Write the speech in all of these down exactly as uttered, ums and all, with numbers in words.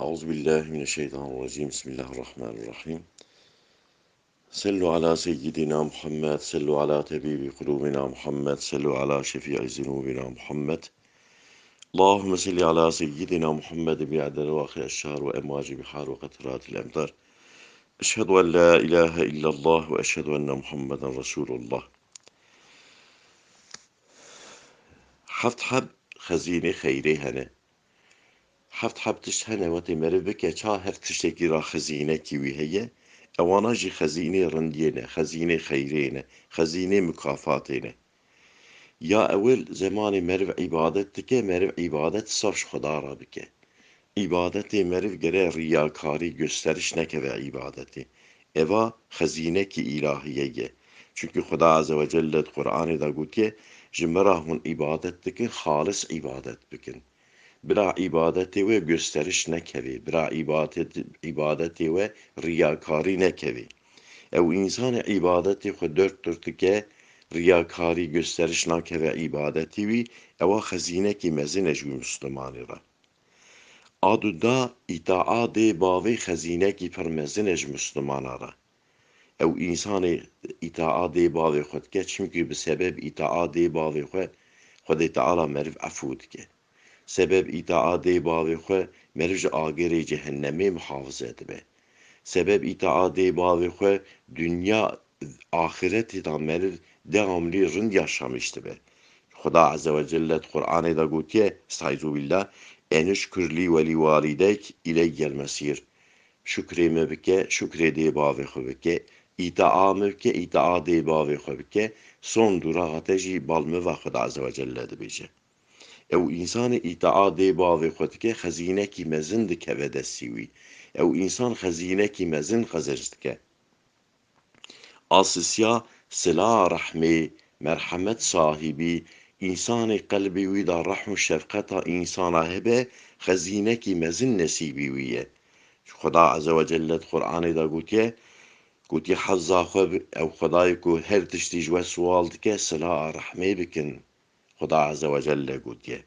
أعوذ بالله من الشيطان الرجيم. بسم الله الرحمن الرحيم. صلوا على سيدنا محمد، صلوا على طبيب قلوبنا محمد، صلوا على شفيع ذنوبنا محمد. اللهم صل على سيدنا محمد بعدد رواقي الشهر وأمواج بحار وقطرات الأمطار. أشهد أن لا إله إلا الله وأشهد أن محمدا رسول الله. Heft heb xezînê xeyrê hene. Heft heb tişt hene, wetê meriv bike, ça her tiştekî ra xezînekî wî heye, ewana jî xezînê rindiyê ne, xezînê xeyrê ne, xezînê mukafatê ne. Ya ewil, zemanê meriv îbadet dike, meriv îbadet saf ji Xweda ra bike. Îbadetê meriv gere riyakarî, gösteriş nekeve îbadetê. Eva xezînekî îlahiye ye. Çunkî Xweda Azze ve Celle di Qur'anê de gotiye, ji min ra hûn îbadet dikin, xalis îbadet bikin. Bila îbadetê we gösteriş nekevê, bila îbadet-, îbadetê we riyakarî nekevê. Ew însanê îbadetê xwe dört dört dike, riyakarî, gösteriş nakeve îbadetê wî, ewa xezînekî mezin e ji wî Muslimanê re. A duda, îtaa dê bavê xezînekî pir mezin e ji Muslimana re. Ew însanê îtaa dê bavê xwe dike, çimkî bi sebeb îtaa dê bavê xwe Xwedê Teala meriv efû dike. Sebeb îtaa dê bavê xwe meriv ji agirê cehennemê muhafize dibe. Sebeb îtaa dê bavê xwe dinya axireti da meriv devamlî rind yaşamiş dibe. Xweda Azze ve Celle di Qur'anê de gotiye, Estaizu billah, "Enişkur lî ve lî walîdeyk îleyyel mesîr." Şukrê me bike, şukrê dê bavê xwe bike, îtaa me bike, îtaa dê bavê xwe bike, son dûraxa te jî bal me va Xweda Azze ve Celle dibêje. Ew însanê îtaa dê bavê xwe dike, xezînekî mezin dikeve destî wî. Ew însan xezînekî mezin qezenc dike. Asisiya sila rehmê, merhemet sahibî, însanê qelbê wî de rehm û şefqeta însana hebe, xezînekî mezin nesîbî wî ye. Xweda Azze ve Celle di Qur'anê de gotiye, gotiye, "Hezza xwe bi-, ew Xwedayê ku her tiştî ji we siwal dike, sila rehmê bikin." Xweda Azze ve Celle gotiye.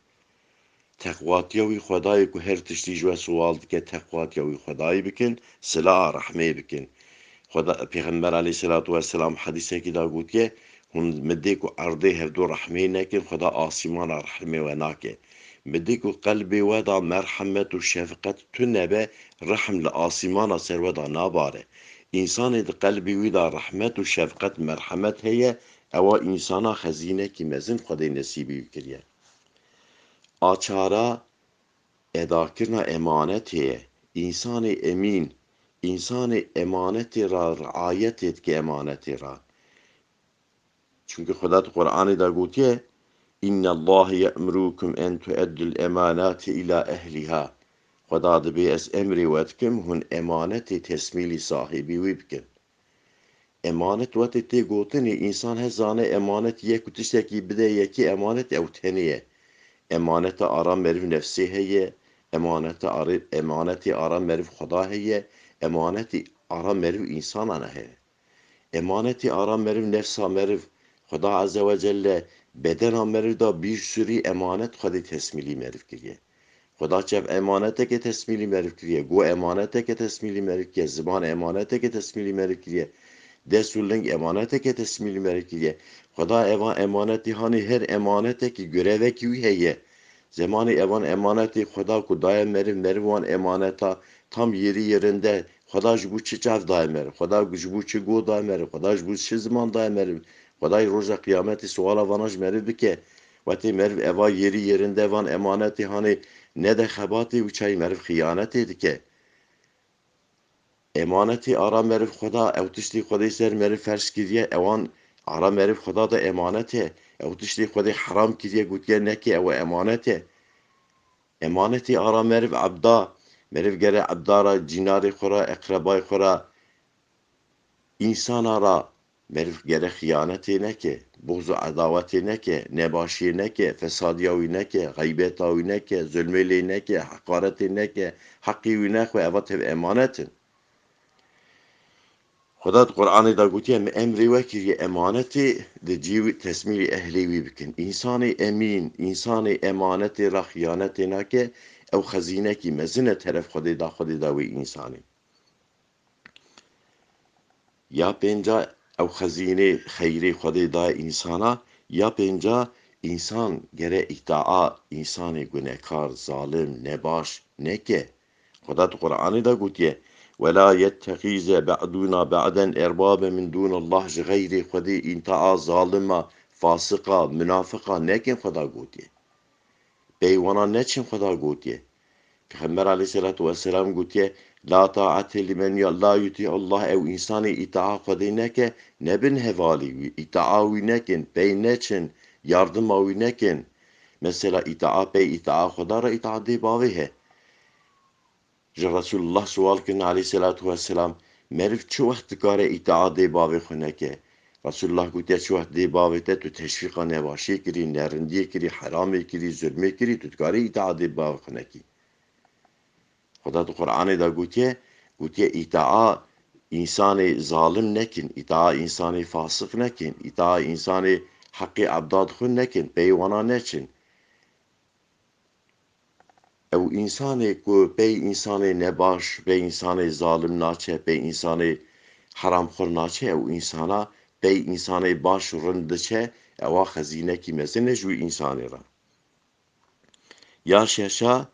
Teqwatiya wî Xwedayê ku her tiştî ji we siwal dike, teqwatiya wî Xwedayê bikin, sila rehmê bikin. Xweda, Pêxember aleyhisselatu vesselam hedîsekî de gotiye, hûn midê ku erdê hevdu rehmê nekin, Xweda asîmana rehmê we nake. Midê ku qelbê we de merhemet û şefqet tune be, rehm li asîmana ser we de nabare. Însanê di qelbê wî de rehmet û şefqet, merhemet heye, ewa însana xezînekî mezin Xwedê nesîbî wî kiriye. A çara edakirina emanetê ye. Însanê emîn, însanê emanetê ra riayetê dike emanetê ra. Çimkî Xweda di Qur'anê de gotiye, "Innallaha ye'murukum en tu'eddul emanati ila ehliha." Xweda dibê, "Ez emrê we dikim, hûn emanetê tesmîlî sahibî wî bikin." Emanet wetê tê gotinê, însan he zane emanet ye ku tiştekî bide yekî emanet ew tenê ye. Emaneta ara meriv nefsê heye, emaneta ara, emanetê ara meriv Xweda heye, emanetê ara meriv însanan heye. Emanetê ara meriv nefsa meriv, Xweda Azze ve Celle bedena meriv da bir sürü emanet Xwedê tesmîlî meriv kiriye. Xweda çev emaneteke tesmîlî meriv kiriye, go emaneteke tesmîlî meriv kiriye, ziman emaneteke tesmîlî meriv kiriye, dest û ling emaneteke tesmîlî meriv kiriye. Xweda evan emanetî hanê her emanetekî görevekî wî heye. Zemanê evan emanetê Xweda ku daye meriv, meriv wan emaneta tam yerî yerinde. Xweda ji bo çi çav daye meriv? Xweda ji bo çi go daye meriv? Xweda ji bo çi ziman daye meriv? Xwedayê roja qiyametê suala vana ji meriv bike. Wetê meriv eva yerî yerinde van emanetê hanê nede xebatê û çayê meriv xiyanetê dike. Emanetê ara meriv Xweda, ew tiştê Xwedê ser meriv ferz kiriye, ewan ara meriv Xweda de emanet e. Ew tiştê Xwedê heram kiriye, gotiye neke, ew emanet e. Emanetê ara meriv ebda, meriv gere ebda ra, cînarê xwe ra, eqrebayê xwe ra, însana ra meriv gere xiyanetê neke, buxz û edawetê neke, nebaşiyê neke, fesadiya wî neke, xeybeta wî neke, zulmê lê neke, heqaretê neke, heqê wî nexwe, eva tev emanet in. Xweda di Qur'anê de gotiye, "Min emrê we kiriye emanetê di cî wî tesmîlî ehlê wî bikin." Însanê emîn, însanê emanetê re xiyanetê nake, Ew xezînekî mezin e teref Xwedê da, Xwedê da wê însanê. Ya pênca, ew xezînê xeyrê Xwedê daye însana, ya pênca, însan gere îtaa însanê gunekar, zalim, nebaş neke. Xweda di Qur'anê de gotiye, "Wela yettexize ba'duna ba'den erbabe min dunillah", ji xeyrê Xwedê îtaa zalima, fasiqa, munafiqa nekin, Xweda gotiye. Pey wana neçin, Xweda gotiye. Pêxember aleyhisselatu vesselam gotiye, "La taate limen ya-, la yuti'ullah", ew însanê îtaa Xwedê neke, nebin hevalî wî, îtaa wî nekin, pey neçin, yardima wî nekin. Mesela îtaa pey îtaa Xweda re îtaa dê bavê he. Ji Resulullah sual kirin aleyhisselatu vesselam, meriv çi wext dikare îtaa dê bavê xwe neke? Resulullah gotiye, çi wext dê bavê te tu teşvîqa nebaşiyê kirî, nerindiyê kirî, heramê kirî, zulmê kirî, tu dikarî îtaa dê bavê xwe nekî. Xweda di Qur'anê de gotiye, gotiye, îtaa însanê zalim nekin, îtaa însanê fasiq nekin, îtaa însanê heqê ebda dixwin nekin, pey wana neçin. Ew însanê ku pey însanê nebaş, pey însanê zalim naçe, pey însanê heramxwir naçe, ew însana pey însanê baş û rind diçe, ewa xezînekî mezin e ji wî însanê re. Ya şeşa,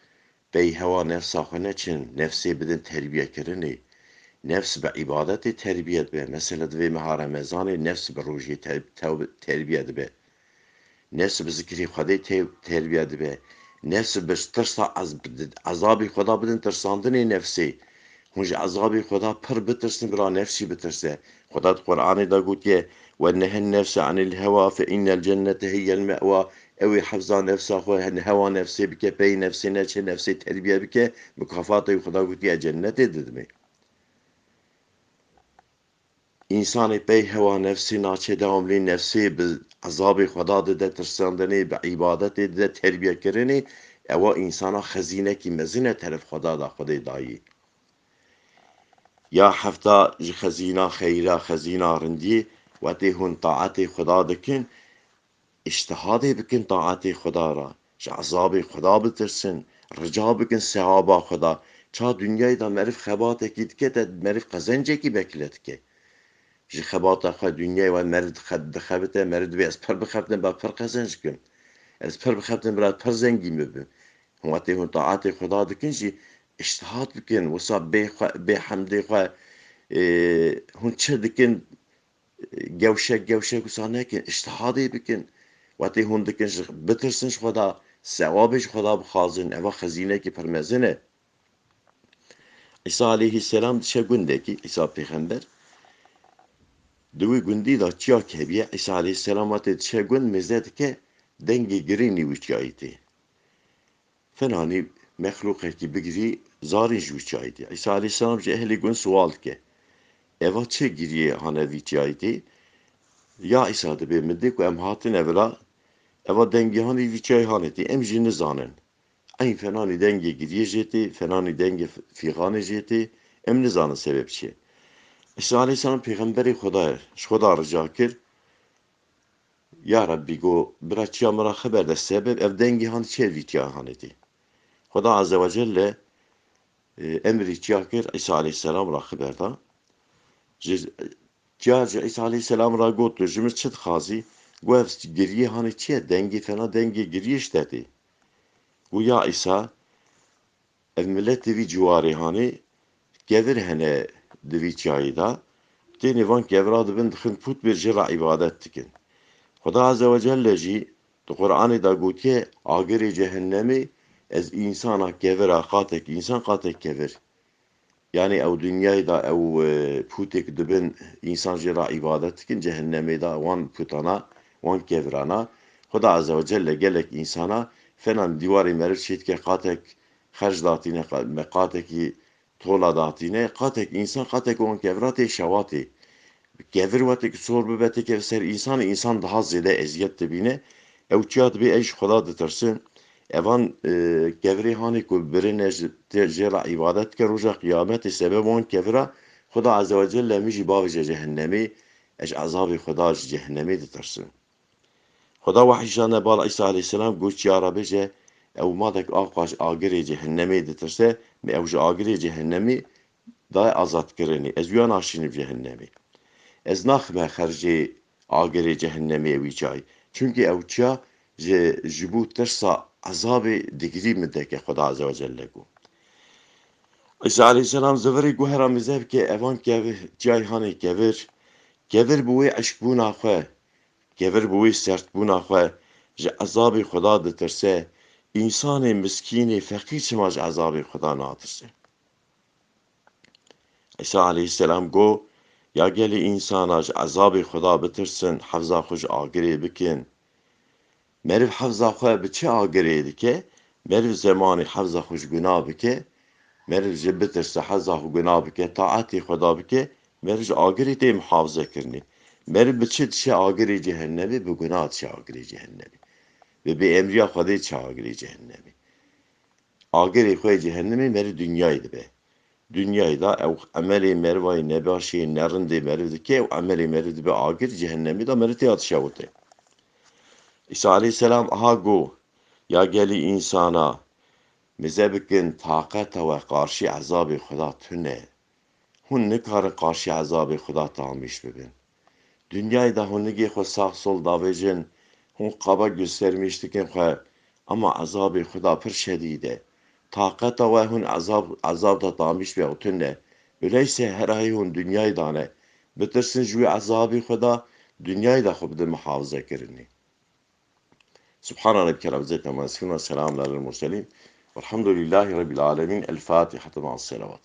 pey hewa nefsa xwe neçin, nefsê bidin terbiyekirinê. Nefs bi îbadetê terbiye dibe. Mesela divê meha Remezanê nefs bi rojê te-, tew-, terbiye dibe. Nefs bi zikrê Xwedê te-, terbiye dibe. Nefs bi tirsa ez-, bi ezabê Xweda bidin tirsandinê nefsê. Hûn ji ezabê Xweda pir bitirsin, bila nefs jî bitirse. Xweda di Qur'anê de gotiye, "Ve nehen nefse anil hewa fe innel cennete hiyel me'wa." Ew ê hefza nefsa xwe, hen-, hewa nefsê bike, pey nefsê neçe, nefsê terbiye bike, mukafatê Xweda gotiye cennetê didimê. Însanê pey hewa nefsê naçe, dewamlî nefsê bi ezabê Xweda dide tirsandinê, bi îbadetê dide terbiyekirinê, ewa însana xezînekî mezin e teref Xweda da, Xwedê dayî. Ya hefta ji xezîna xeyra, xezîna rindiyê, wetê hûn taetê Xweda dikin, îştihadê bikin taetê Xweda re, ji ezabê Xweda bitirsin, rica bikin sewaba Xweda. Ça dinyayê de meriv xebatekî dike, te meriv qezencekî bekle dike. Ji xebata xwe dinyayê we meriv dixe-, dixebite, meriv dibê ez pir bixebitim, ba pir qezenc bikim. Ez pir bixebitim, bila pir zengîn bibim. Hûn wetê hûn taetê Xweda dikin jî îştihad bikin, wisa bê xwe, bê hemdê xwe, ê, hûn çi dikin, gewşek gewşek wisa nekin, îştihadê bikin. Wetê hûn dikin, ji, bitirsin ji Xweda, sewabê ji Xweda bixwazin, eva xezînekî pir mezin e. Îsa aleyhisselam diçe gundekî, Îsa pêxember, di wî gundî de çiyak hebiye, Îsa aleyhisselam wetê diçe gund, mêze dike, dengê girînî wî çiyayî tê. Fenanî mexlûqekî bigirî zarîn ji wî çiyayî tê. Îsa aleyhisselam ji ehlê gund siwal dike. Eva çi giriyê hane vî çiyayî tê? Ya Îsa dibê min dê ku em hatine vila, eva dengê hanê vî çiyayî hanê tê. Em jî nizanin. Eyn fenanî dengê giriyê jê tê, fenanî dengê f-, fîxanê jê tê. Em nizanin sebeb çi ye. Îsa aleyhisselam pêxemberê Xweda ye. Ji Xweda rica kir. Ya Rebbî, got, bira çiya min raxiber de sebeb ev dengê han çi ye vî çiya hanê tê? Xweda Azze ve Celle, e, emrî çiya kir, Îsa aleyhisselam raxiber da. Ji, çiya ji Îsa aleyhisselam ra got, tu ji min çi dixwazî? Got, ev giriyê hanê çi ye? Dengê fena dengê giriyê ji te tê. Got, ya Îsa, ev miletê vî ciwarê hanê kevir hene di vî çiyayî de. Tênê van kevira dibin dixin pût bê jê re îbadet dikin. Xweda Azze ve Celle jî di Qur'anê de gotiye, agirê cehennemê ez însana kevira qatek însan qatek kevir. Yanî ew dinyayê de ew, e, pûtêk dibin însan jê re îbadet dikin, cehennemê de wan pûtana, wan kevirana. Xweda Azze ve Celle gelek însana fenan dîwarê meriv çê dike qatek xerc datîne, qa-, me qatekî tola datîne, qatek însan, qatek wan kevira tê şewa tê. Kevir wetêk sor bibe têkeve ser însanê, însan daha zêde eziyet dibîne. Ew çiya dibê ey ji Xweda ditirsin. Evan, e, kevirê hanê ku birine ji, tê jê re îbadet dike, roja qiyametê sebeb wan kevira Xweda Azze ve Celle min jî bavêje cehennemê, ez ji ezabê Xweda ji cehennemê ditirsim. Xweda wehî şande bala Îsa aleyhisselam got, ya Rebê, Ew madek a xwe ji agirê cehennemê ditirse, me ew ji agirê cehennemê daye azadkirinê. Ez wiya naşînim cehennemê. Ez naxime xercê agirê cehennemê wî çayî. Çunkî ew çiya ji, ji bo tirsa ezabê digirî min deke Xweda Azze ve Celle got. Îsa aleyhisselam zivirî guhera mize bike evan kevir, çiyayê hanê kevir. Kevir bi wê eşkbûna xwe, kevir bi wê sertbûna xwe ji ezabê Xweda ditirse, însanê miskînê feqîr çima ji ezabê Xweda natirse? Îsa aleyhisselam got, ya gelî însana ji ezabê Xweda bitirsin, hefza xwe ji agirê bikin. Meriv hefza xwe bi çi agirê dike? Meriv zemanê hefza xwe ji guna bike, meriv ji bitirse hefza xwe guna bike, taetê Xweda bike, meriv ji agirê tê muhafize kirinê. Meriv bi çi diçe agirê cehennemê? Bi guna diçe agirê cehennemê. Bi bêemriya Xwedê diçe agirê cehennemê. Agirê xwe yê cehennemê meriv dinyayê dibe. Dinyayê de ew emelê merivayê nebaşê, nerindê meriv dike, ew emelê meriv dibe agir, cehennemê de meriv tê ya dişewite. Îsa aleyhisselam aha got, ya gelî însana, mize bikin, taqeta we qarşî ezabê Xweda tune. Hûn nikarin qarşî ezabê Xweda tamîş bibin. Dinyayê de hûn nigê xwe sax sol davêjin, hûn qaba göstermiş dikin xwe, ama ezabê Xweda pir şedîd e. Taqeta we hûn ezab, ezab de tamîş be ew tune. Öyleyse herayê hûn dinyayê dane. Bitirsin ji wî ezabê Xweda, dinyayê de xwe bidin muhafize kirinê. سبحان ربك رب العزة عما يصفون وسلام على المرسلين والحمد لله رب العالمين. الفاتحة مع الصلوات.